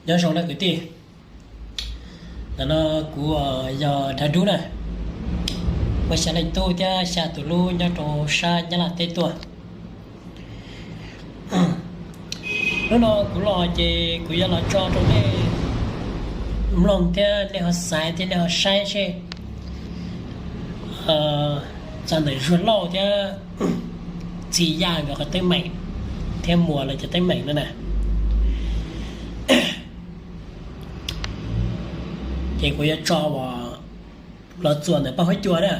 Nyob zoo na kwv tij, ntawm no kuv yog Dag Dub na, muaj xya leej tub thiab xya tus hlub nyob rau sab Nyab Laj teb tuaj. Hnub no kuv los ces kuv yuav los tso rau nej mloog thiab nej ho xaiv thiab nej ho saib seb txog ntawm Zuag Lauj thiab Txhis Yaj nkawd qhov teeb meem thiab Muas lawv cov teeb meem no na. Ces kuv yuav tso uas los txuas ntawm Paj Huab Cua na,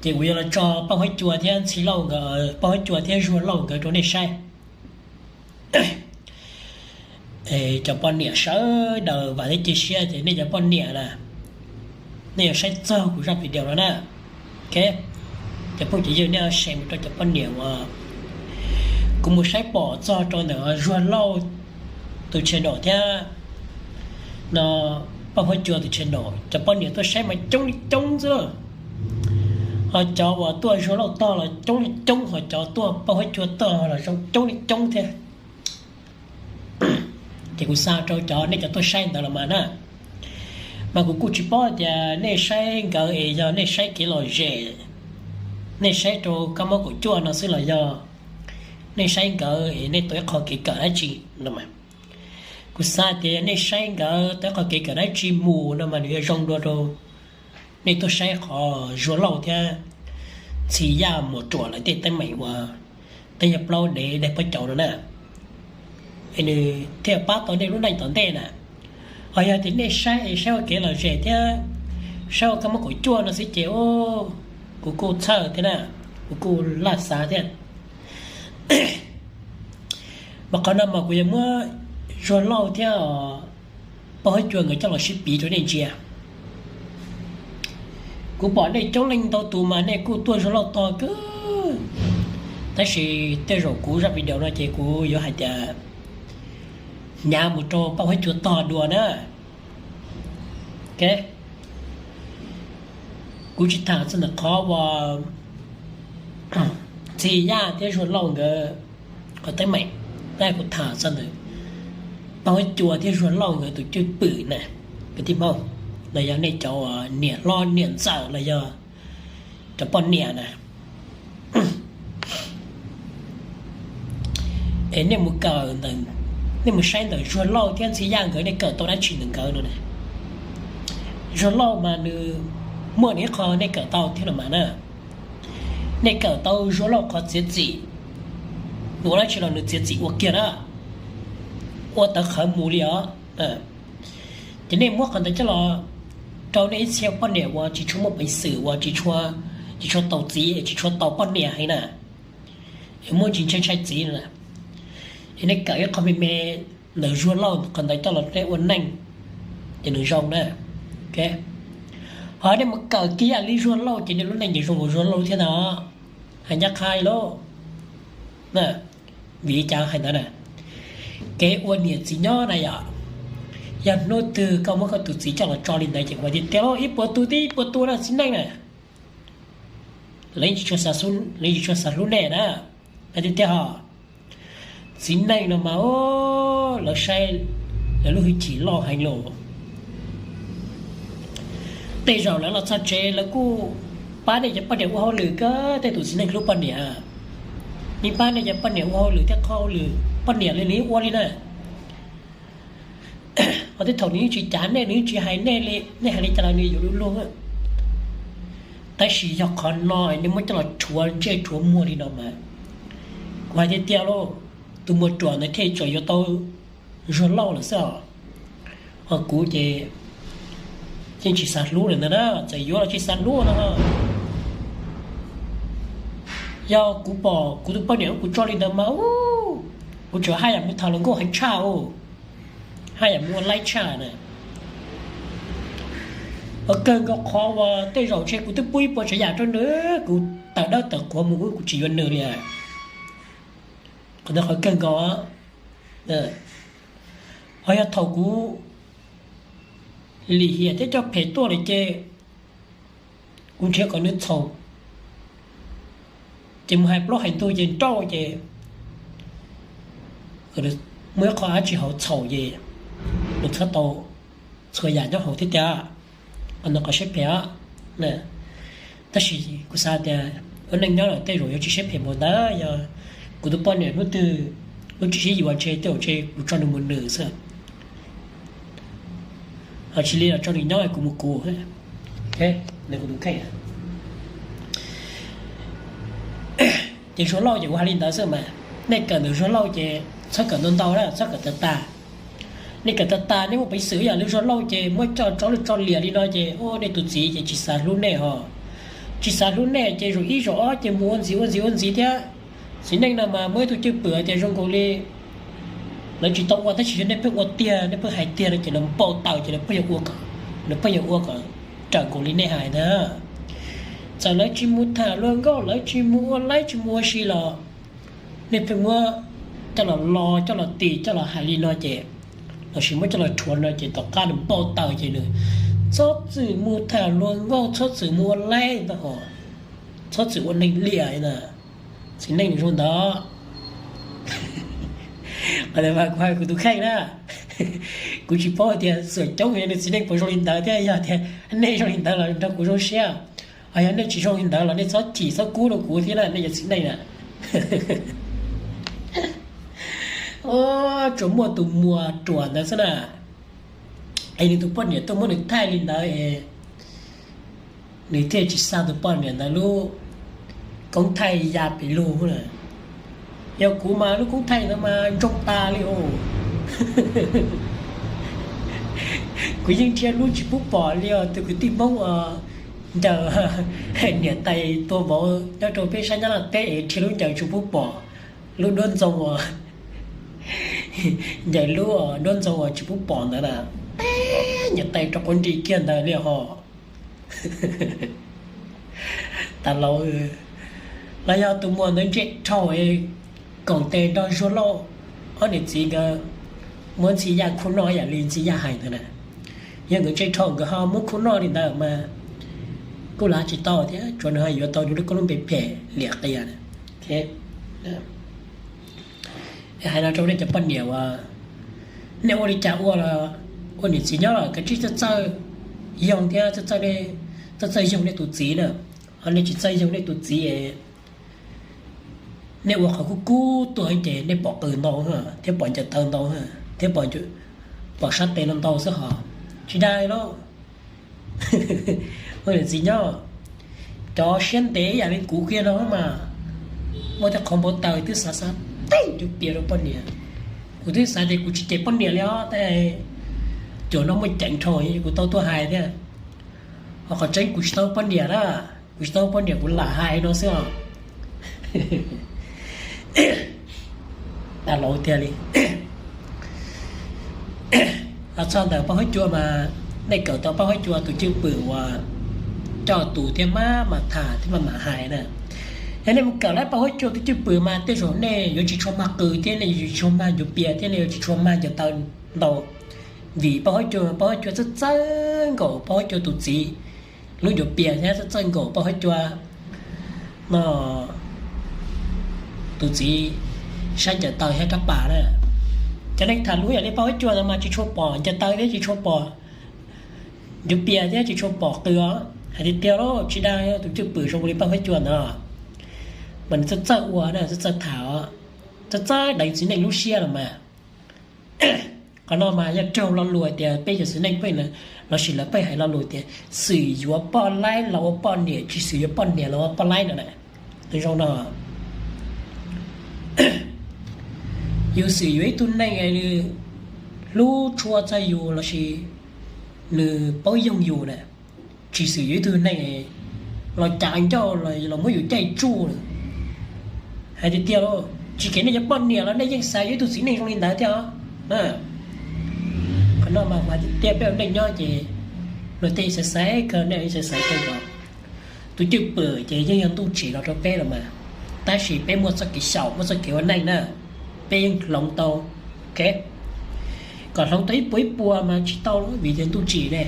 ces kuv yuav los tso Paj Huab Cua thiab Txhis Lauj nkawd, Paj Huab Cua thiab Zuag Lauj nkawd rau nej saib. Cov poj niam sawv daws vam thiab cia siab tias nej cov poj niam na, nej yuav saib txog kuv zaj video no na. Cov phooj cov ywg, nej share mus rau cov poj niam uas kuv mus saib pom txog rau ntawm Zuag Lauj tus channel thiab no Paj Huab Cua tus channel, cov poj niam tuaj saib mas coob li coob xwb. Ho cov uas tuaj Zuag Lauj tog los coob li coob, ho cov tuaj Paj Huab Cua tog los zoo coob li coob thiab. Ces kuv xa rau cov nej cov tuaj saib ntawd los mas na, mas kuv kuj tsis paub tias nej saib nkawd es yog nej saib kev lom zem, nej saib rau kab mob kaum cuaj no xwb los yog nej saib nkawd es nej tau ib qho kev kawm dab tsi no. Kuv xav tias yog nej saib nkawd tau ib qho kev kawm dab tsi mus no mas nws yuav zoo dua rau nej tuaj saib qhov Zuag Lauj thiab Txhis Yaj Muas Ruam lawv tej teeb meem uas tej yog plaub dev daim pob caus no na, es nws thiaj pab tau nej lub neej tom ntej na. Ho yog tias nej saib es saib ua kev lom zem thiab saib ua kab mob kaum cuaj no xwb ces kuv kuj txhawj thiab na, kuv kuj laj xav thiab. Mas qhov no mas kuv yuav muab Zuag Lauj thiab Paj Huab Cua nkawd coj los sib piv rau nej ntsia. Kuv pom nej coob leej ntau tus mas nej kuj tuaj Zuag Lauj tog kawg, tab sis tej zaum kuv zaj video no ces kuv yuav hais tias hnyav mus rau Paj Huab Cua tog dua na. Kuv tsis tham txog ntawm qhov uas Txhis Yaj thiab Zuag Lauj nkawd qhov teeb meem, tab kuv tham txog ntawm Paj Huab Cua thiab Zuag Lauj nkawd tus cwj pwm na, kwv tij Hmoob, los yog nej cov niam hlob niam ntxawm los yog cov poj niam na. Es nej mus kawm, nej mus saib ntawm Zuag Lauj thiab Txhis Yaj nkawd, nej kawm tau dab tsi ntawm nkawd no na? Zuag Lauj mas nws muaj nws ib qho nej kawm tau thiab los mas na. Nej kawm tau Zuag Lauj qhov txiav txim, nws ua dab tsi los nws txiav txim ua kiag na, ua tawv qhawv mus li os. Ces nej muab qhov ntawd coj los rau nej ib txhia poj niam uas tsis tshua muaj peev xwm, uas tsis tshua, tsis tshua tau txiv, tsis tshua tau poj niam heev na, es muaj tsis ntshai ntshai txiv no na. Es nej kawm ib qho me me ntawm Zuag Lauj qhov ntawd coj los nej ua neej ces nws zoo na. Ho nej mus kawm kiag li Zuag Lauj ces nej lub neej ces zoo nkaus Zuag Lauj thiab ntag. Hais ncaj qha li lauj. Vim li cas hais ntawd na? Kev ua niam txiv nyob na yom, yog hnub twg koj muab koj tus txiv coj los tso li ntawd ces kuv hais tiag tiag lauj, ib puas tus tib ib puas tus na txiv neej na, lawv tsis tshua xav hlub nej na. Hais tiag tiag ho, txiv neej no mas lawv saib lawv lub hwj chim loj heev lawm. Tej zaum lawv los txog tsev lawv kuj pab nej cov poj niam ua hauj lwm kawg, tej tus txiv neej hlub poj niam, nej pab nej cov poj niam ua hauj lwm thiab qhov hauj lwm poj niam li nws ua li na. Ho tej thaum nws yeej tsis cav nej, nws yeej tsis hais nej li, nej hais li cas los nws yuav luag luag. Tab sis yog qhov no nej muab coj los rhuav ntsej rhuav muag li no mas, kuv hais tiag tiag lauj, tus Muas Ruam ntawd thiaj tseem yuav tau Zuag Lauj lawm xwb os. Ho kuv ces yeej tsis xav hlub lawm ntag na, txawm yuav los tsis xav hlub no. Yog kuv pom kuv tus poj niam kuv tso li ntawd mas, kuv tseem haj yam mus tham hluas nkauj heev tshaj, haj yam mus ua laib tshaj na. Ua kawg nkaus qhov uas tej zaum ntshe kuv twb pub ib puas tsav yam rau nws, kuv tawm dawb tawm qhuav mus kuv tsis yuav nws li. Qhov ntawd qhov kawg nkaus. Ho yog thaum kuv lim hiam thiab coj phem tuaj lawm ces kuv nrhiav kom nws txhaum, ces mus hais plaub hais ntug ces nrauj ces muaj ib qho dab tsi hauv txhaum ces nws txhob tau txhua yam nyob hauv thiab tiag. Qhov no qhov siab phem os. Tab sis kuv xav tias ua neej nyob lawm tej zaum yuav tsis siab phem npaum ntawd. Yog kuv tus poj niam hnub twg lub tsis sib yuav ntshe tej zaum ntshe kuv tso nws mus nws xwb, ho tsis li los tso nws nyob kuv mus kuv. Ces Zuag Lauj ces kuv hais li ntawd xwb mas, nej kawm ntawm Zuag Lauj ces txhob kawm ntau ntau na, txhob kawm tas tas. Nej kawm tas tas nej muaj peev xwm ib yam li Zuag Lauj ces muab coj tso lwj tso liam li no ces ua nej tus txiv ces tsis xav hlub nej ho. Tsis xav hlub nej ces zaum ib zaum ob ces mus ua ntxiv ua ntxiv ua ntxiv thiab. Txiv neej no mas muaj ib tug cwj pwm tias zoo nkaus li lawv tsis tau ua tab sis yog nej pheej ua tiag nej pheej hais tiag no ces nws npau taws ces nws pheej yuav ua, nws pheej yuav ua kom raws nkaus li nej hais ntag. Txawm lawv tsis mus tham luag nkauj, lawv tsis mus ua laib tsis mus ua si los nej pheej muab coj los lo coj los tis coj los hais li no ces, lossis muab coj los rhuav no ces tom qab nws npau taws ces nws txhob txwm mus tham luag nkauj, txhob txwm mus ua laib ntag, txhob txwm ua neeg liam na. Txiv neej nws zoo ntawd. Qhov ntawd mas kuv hais kuv tus kheej na. Kuv tsis paub tias xuam coob nws txiv neej puas zoo li ntawd thiab, yog tias nej zoo li ntawd los nrog kuv zoo siab, ho yog nej tsis zoo li ntawd los nej txhob chim txhob kub rau kuv thiab na, nej cov txiv neej na. Tsuas muaj tus muam ruam ntawd xwb na, es nws tus poj niam tuaj muab nws thaij li ntawd es nws thiaj tsis xa tus poj niam ntawd lub koob thaij ya pes lug na. Yog kuv mas lub koob thaij ntawd mas ntsoog tas li os. Kuv yeej nrhiav lub tsis pub pom li os, tus kwv tij Hmoob uas ncaws niam tais tua vauv nyob rau peb sab Nyab Laj teb es nrhiav lub ncaws tsis pub pom, lub duab ntxoo uas ncaws lub duab ntxoo uas tsis pub pom ntawd na, niam tais rau quav nris kiag ntawd li ho. Tas laus, los yog tus muam ntawd ntse dhau, koom tes nrog Zuag Lauj ob niam txiv nkawd muab Ntxhi Yaj khub noj ib yam li Ntxhi Yaj hais ntawd na. Yog nkawd ntse dhau nkawd ho muab khub noj li ntawd mas kuj lav tsis tau thiab, tsuas nws ho yuav tau nws lub koob lub npe phem liam qias. Hais no rau nej cov poj niam uas nej ua li cas ua los ua niam txiv nyob los kav tsij txawj txawj yoog thiab txawj txawj yoog nej tus txiv na. Ho nej tsis txawj yoog nej tus txiv, nej ua qhov kub kub tuaj ces nej pom qws ntau thiab pom ncaws taw ntau thiab pom sab tes no ntau xwb hos tsis dag li lauj. Ua niam txiv nyob, cov siab ntev ib yam li kuv kiag no mas muaj tej qhov npau taws twb xav xav teb cov pias rau poj niam. Kuv twb xav tias kuv tsis cem poj niam li os, tab sis cuag no muaj ceem dhau kuv tau tuaj hais thiab. Ho qhov tseeb kuv tsis tau poj niam na, kuv tsis tau poj niam kuv lam hais no xwb os. Laus tiag li. Los txog ntawm Paj Huab Cua mas nej kawm tau Paj Huab Cua tus cwj pwm uas coj tus thiab maj mam tham thiab maj mam hais na. Yog nej mus kawm lawm Paj Huab Cua tus cwj pwm mas tej zaum nej yuav tsis tshua mag qws thiab nej yuav tsis tshua mag ncuav pias thiab nej yuav tsis tshua mag ncaws taw ntau. Vim Paj Huab Cua, Paj Huab Cua txawj txawj nkaus Paj Huab Cua tus txiv lub ncuav pias thiab txawj txawj nkaus Paj Huab Cua no tus txiv sab ncaws taw thiab rab pas na. Cov neeg tham lus yam li Paj Huab Cua ntawd mas tsis tshua pom ncaws taw thiab tsis tshua pom ncuav pias thiab tsis tshua pom qws os. Hais tiag tiag los tsis dag tus cwj pwm zoo li Paj Huab Cua ntawd, mas nws txawj txawj ua na, txawj txawj tham os, txawj txawj deev txiv neej lub siab los mas. Qhov no mas yog raug lo lus tias peb cov txiv neej pheej, lossis lawv pheej hais lo lus tias xwm yuav poj laib los ua poj niam, tsis xwm yuav poj niam los ua poj laib no na. Nws zoo no, yus xwm yuav ib tug neeg hlub tshua txog yus lossis nws paub yoog yus na, tsis xwm yuav ib tug neeg los cav ncauj los muab yus caij tsuj. Hais tiag tiag, tsis kev nej cov poj niam los nej yeej xav yuav ib tug txiv neej zoo li ntawd thiab os. Qhov no mas hais tiag tiag peb ua neej nyob ces luag tej xaiv xaiv kawg, nej xaiv xaiv kawg os. Tus cwj pwm ces yeej yog ntuj tsim los rau peb los mas, tab sis peb muaj txoj kev xyaum muaj txoj kev ua neej na, peb yeej hloov tau. Kom hloov tau ib puas ib puas mas tsis tau vim tias ntuj tsim ne,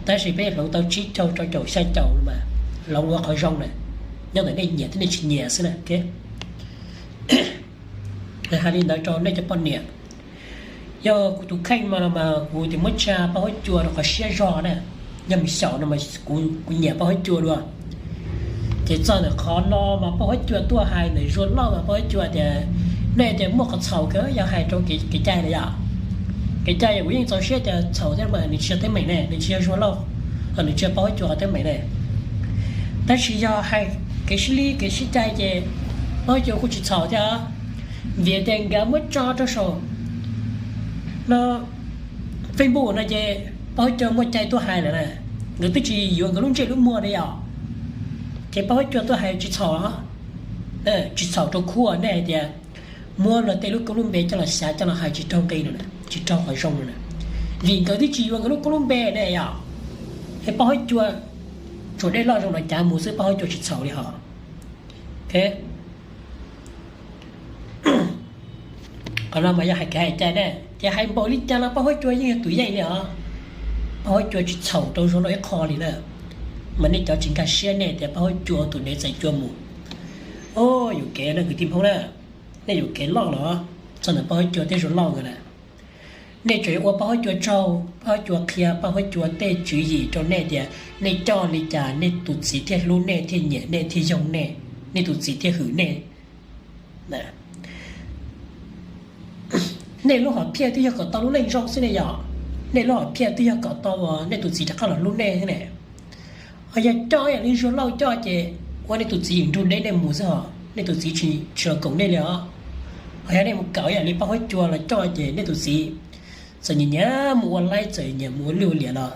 tab sis peb hloov tau tsib caug rau caum xya caum mas hloov ua qhov zoo na, nyob ntawm nej nyiam thiab nej tsis nyiam xwb na. Hais li ntawd rau nej cov poj niam. Yog kuv tus kheej mas, mas kuv tias muab tsa Paj Huab Cua rau qhov siab zog na. Yog mus xyaum no mas kuv, kuv nyiam Paj Huab Cua dua. Ces txog ntawm qhov no mas Paj Huab Cua tuaj hais ntawm Zuag Lauj mas Paj Huab Cua tias, nej tias muaj qhov txhaum kawg yog hais rau kev cai na yom. Kev cai yog kuv yeej txaus siab tias txhaum thiab mas nws tsis yog teeb meem ne, nws tsis yog Zuag Lauj, nws tsis yog Paj Huab Cua qhov teeb meem ne. Tab sis yog hais kev sib lib kev sib cai ces Paj Huab Cua kuj tsis txhaum thiab. Vim tias nkawd muab tso rau saum no Facebook no ces Paj Huab Cua muaj cai tuaj hais lawm na. Nkawd twb tsis yuav nkawd lub ntsej lub muag ne yom. Ces Paj Huab Cua tuaj hais tsis txhaum, tsis txhaum rau khub nej hais tias muab luag tej lub koob lub npe coj los xyav coj los hais tsis raug nqi no, tsis raug qhov zoo no na. Vim nkawd twb tsis yuav nkawd lub koob lub npe ne yom. Es Paj Huab Cua tsuas dej loj zoo los cav mus xwb, Paj Huab Cua tsis txhaum li hos. Qhov no mas yog hais kev hais cai ne, ces hais npaum li cas los Paj Huab Cua yeej yog tus yeej li os. Paj Huab Cua tsis txhaum rau Zuag Lauj ib qho li na. Mas nej cov tsis nkag siab nej tias Paj Huab Cua tus dev txais cua mus. O, yuam kev no kwv tij Hmoob na, nej yuam kev loj los txog ntawm Paj Huab Cua thiab Zuag Lauj nkawd na. Nej tseem yuav ua Paj Huab Cua tsaug, Paj Huab Cua qhia Paj Huab Cua tej tswv yim rau nej tias nej coj li cas nej tus txiv thiaj hlub nej thiaj nyiam nej thiaj yoog nej, nej tus txiv thiaj hwm nej. Nej lub hom phiaj twb yog kom tau lub neej zoo xwb ne yom. Nej lub hom phiaj twb yog kom tau nej tus txiv rov qab los hlub nej xwb ne. Ho yog coj ib yam li Zuag Lauj coj ces ua nej tus txiv yeem nrug deb nej mus xwb hos, nej tus txiv tsis los koom nej li os. Ho yog nej mus kawm ib yam li Paj Huab Cua los coj ces nej tus txiv txawm nyiam nyiam mus ua laib, txawm nyiam mus ua lwj ua liam los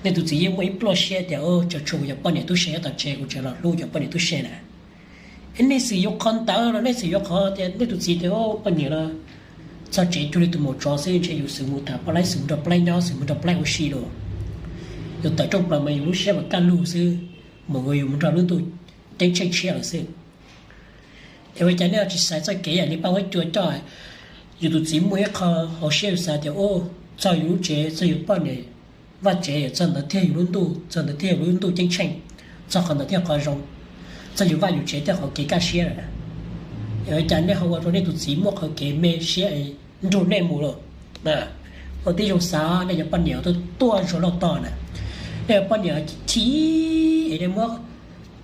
nej tus txiv yeej muaj ib pluaj siab tias, tsam tshuav kuv cov poj niam tub se nyob tom tsev kuv tseem los hlub cov poj niam tub se na. Nej xwm yuav qhov ntawd los nej xwm yuav qhov tias nej tus txiv tias, poj niam los txog tsev cuag li tus maum tsov xwb, ntshe yus xwm mus tham poj laib, xwm mus nrog poj laib nyob, xwm mus nrog poj laib ua si los, yus tawm rooj plaws mas yus lub siab mas kaj lug xwb, mas yus mus nrog lub ntuj ceeb tsheej tshiab lawm xwb. Es ua cas nej tsis xaiv txoj kev yam li Paj Huab Cua coj? Yus tus txiv muaj ib qho hauv siab yus xav tias, txog yus lub tsev, txog yus poj niam vaj tsev, txog ntawd thiaj yus lub ntuj, txog ntawd thiaj yus lub ntuj ceeb tsheej, txog qhov ntawd thiaj qhov zoo, txog yus vaj yus tsev thiaj qhov kev kaj siab lawm. Es ua cas nej ho ua rau nej tus txiv muaj qhov kev me siab nrug nej mus lawm? Ua tib zoo xav, nej cov poj niam tuaj tuaj Zuag Lauj tog na, nej cov poj niam chim es nej muab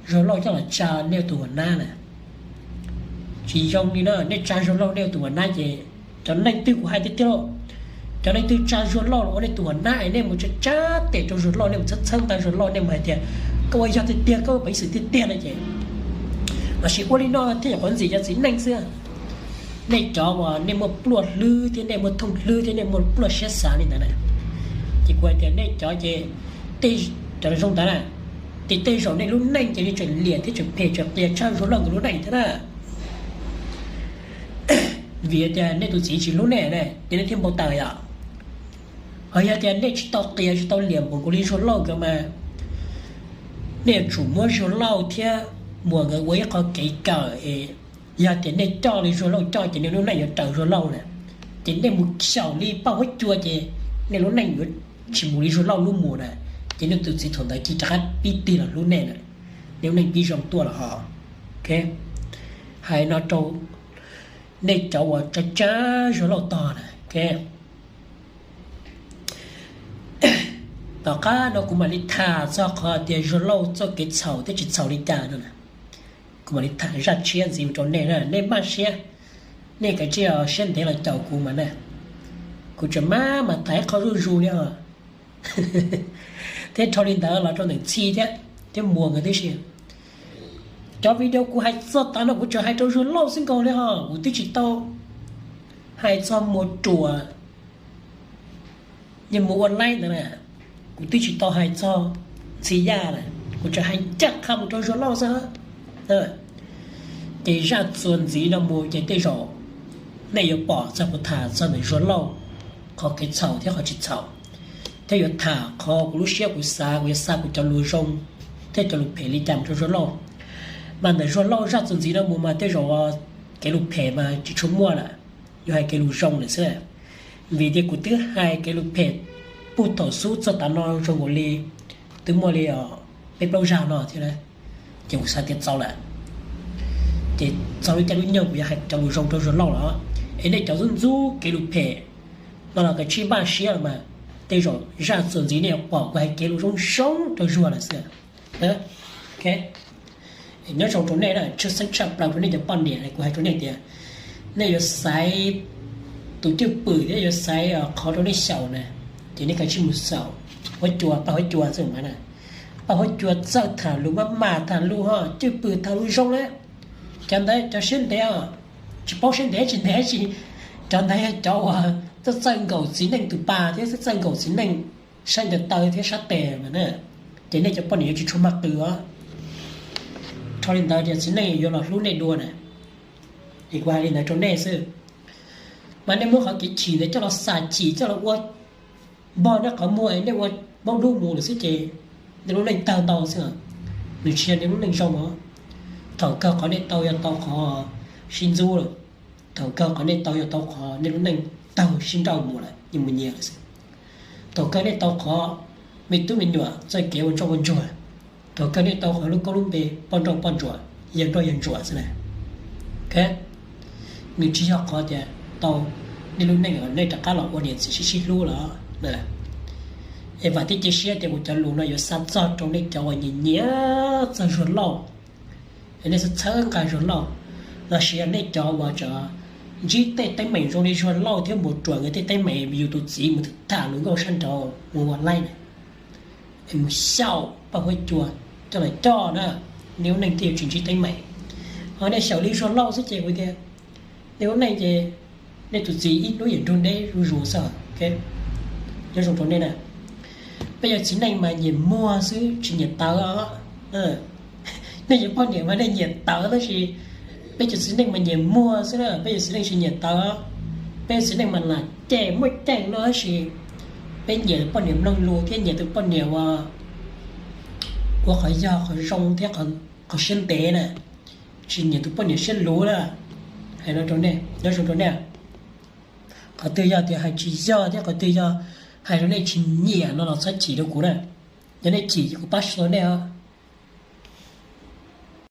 Zuag Lauj coj los tsa nej tus uas nab na. Tsis zoo li na, nej tsa Zuag Lauj nej tus uas nab ces cov neeg twg, kuv hais tiag tiag lauj, cov neeg twg tsa Zuag Lauj los ua nej tus uas nab es nej mus tsa tsab tes rau Zuag Lauj, nej mus txhawb txhawb nqa Zuag Lauj, nej mus hais tias koj ua yog tiag tiag, koj ua peev xwm tiag tiag no ces, los sis ua li no thiaj yog qhov ntxim cov txiv neej xwb. Nej cov uas nej muaj pluaj hlwb thiab nej muaj thooj hlwb thiab nej muaj pluaj siab xav li ntawd na, ces kuv hais tias nej cov ces tej, cov zoo ntawd na, ces tej zaum nej lub neej ces nej tseem liam thiab tseem phem tseem qias tshaj Zuag Lauj nkawd lub neej thiab na. Vim tias nej tus txiv tsis hlub nej ne ces nej thiaj npau taws yom. Ho yog tias nej tsis tau qias tsis tau liam npaum nkaus li Zuag Lauj nkawd mas, nej yuav tsum muab Zuag Lauj thiab Muas nkawd ua ib qho kev kawm es, yog tias nej coj li Zuag Lauj coj ces nej lub neej yuav raws Zuag Lauj na. Ces nej mus xyaum li Paj Huab Cua ces nej lub neej yuav tsis mus li Zuag Lauj lub mus na. Ces nej tus txiv thaum ntawd cia rov qab pib tig los hlub nej na, nej lub neej pib zoo tuaj los hos. Hais no rau nej cov uas tsa tsab Zuag Lauj tog na. Tom qab no kuv mam li tham txog qhov tias Zuag Lauj txoj kev txhaum thiab tsis txhaum li cas no na. Kuv mam li tham zaj tshiab ntxiv mus rau nej na, nej maj siab, nej kav tsij siab ntev los caum kuv mas na. Kuv tseem maj mam tham ib qho zuj zus li os. Thiab dhau li ntawd los rau Ntxhi thiab, thiab Muas nkawd tib si. Cov video kuv hais txog tav no kuv tseem hais rau Zuag Lauj xwb nkaus li os, kuv twb tsis tau hais txog Muas Ruam, yog mus ua laib ntawd na, kuv twb tsis tau hais txog Ntxhi Yaj na, kuv tseem hais ncaj qha mus rau Zuag Lauj xwb. Ces zaj txuas ntxiv no mus ces tej zaum nej yuav pom txog kuv tham txog ntawm Zuag Lauj qhov kev txhaum thiab qhov tsis txhaum, thiab yuav tham qhov kuv lub siab kuv xav, kuv yuav xa kuv cov lus zoo thiab cov lus phem li cas mus rau Zuag Lauj. Mas ntawm Zuag Lauj zaj txuas ntxiv no mus mas tej zaum kev lus phem mas tsis tshua muaj lawm, yuav hais kev lus zoo lawm xwb. Vim tias kuv twb hais kev lus phem puag thaum xub txog tav no zoo nkaus li twb muaj li peb plaub zag no thiab, ces kuv xav tias txaus lawm. Ces txog lub caij lub nyoog kuv yuav hais cov lus zoo rau Zuag Lauj los, es nej cov ntxub ntxub kev lus phem no los kav tsij npaj siab los mas, tej zaum zaj txuas ntxiv nej yuav pom kuv hais kev lus zoo zoo rau Zuag lawm xwb. Nyob zoo rau nej na, tshwj xeeb tshaj plaws rau nej cov poj niam, kuv hais rau nej tias nej yuav xaiv tus cwj pwm thiab yuav xaiv qhov rau nej xyaum na, ces nej kav tsij mus xyaum huab cua, paj huab cua xwb mas na. Paj huab cua txawj tham lus maj mam, tham lus ho cwj pwm, tham lus zoo na. Cov ntawd cov siab ntev, tsis paub siab ntev tsis ntev tsis, cov ntawd yog cov uas txawj txawj nkaum txiv neej tus pa thiab txawj txawj nkaum txiv neej sab ncaws taw thiab sab tes mas na. Ces nej cov poj niam yuav tsis tshua mag qw os. Rho li ntawd ces txiv neej yuav los hlub nej dua na. Es kuv hais li ntawd rau nej xwb. Mas nej muab qhov kev chim ntawd coj los xam chim coj los ua npog nej qhov muag, nej ua maub dub mus lawm xwb ces nej lub neej tawg ntau xwb. Nws tsis yog nej lub neej zoo os. Thaum kawg qhov nej tau yog tau qhov sib ntxub lawm. Thaum kawg qhov nej tau yog tau qhov nej lub neej tawg sib nrauj mus lawm, yeej mus nyias lawm xwb. Thaum kawg nej tau qhov me tub me nyuam txoj kev ua ntsoj ua ntsuag. Thaum kawg nej tau qhov lub koob lub npe poj nrauj poj ntsuam, yawg nrauj yawg ntsuam xwb na. Nws tsis yog qhov tias tau nej lub neej nej rov qab los ua niam txiv sib sib hlub lawm. Es vam thiab cia siab tias kuv cov lus no yuav xa txog rau nej cov uas nyiam nyiam txog Zuag Lauj, nej txhawb txhawb nqa Zuag Lauj, los sis yog nej cov uas tseem ntsib tej teeb meem zoo li Zuag Lauj thiab Npuag Ruam nkawd tej teeb meem, yus tus txiv mus tham lus nkauj sab nraud mus ua laib na, es mus xyaum paj huab cua coj los coj na, nej lub neej thiaj yuav tsis ntsib teeb meem. Ho nej xyaum li Zuag Lauj xwb ces kuv tias nej lub neej ces nej tus txiv ib hnub yuav nrug deb zuj zus xwb. Nyob zoo rau nej na. Peb cov txiv neej mas nyiam muag xwb tsis nyiam tawv os. Nej cov poj niam mas nej nyiam tawv tab sis peb cov txiv neej mas nyiam muag xwb na, peb cov txiv neej tsis nyiam tawv. Peb cov txiv neej mas lam cem muaj ceem no tab sis peb nyiam tus poj niam mloog lus thiab nyiam tus poj niam uas ua qhov yog qhov zoo thiab qhov siab ntev na, tsis nyiam tus poj niam siab luv na. Hais no rau nej, nyob zoo rau nej. Qhov twg yog tias hais tsis yog thiab qhov twg yog hais rau nej tsis nyiam no los txhob chim rau kuv na. Yog nej chim ces kuv pab xua nej os.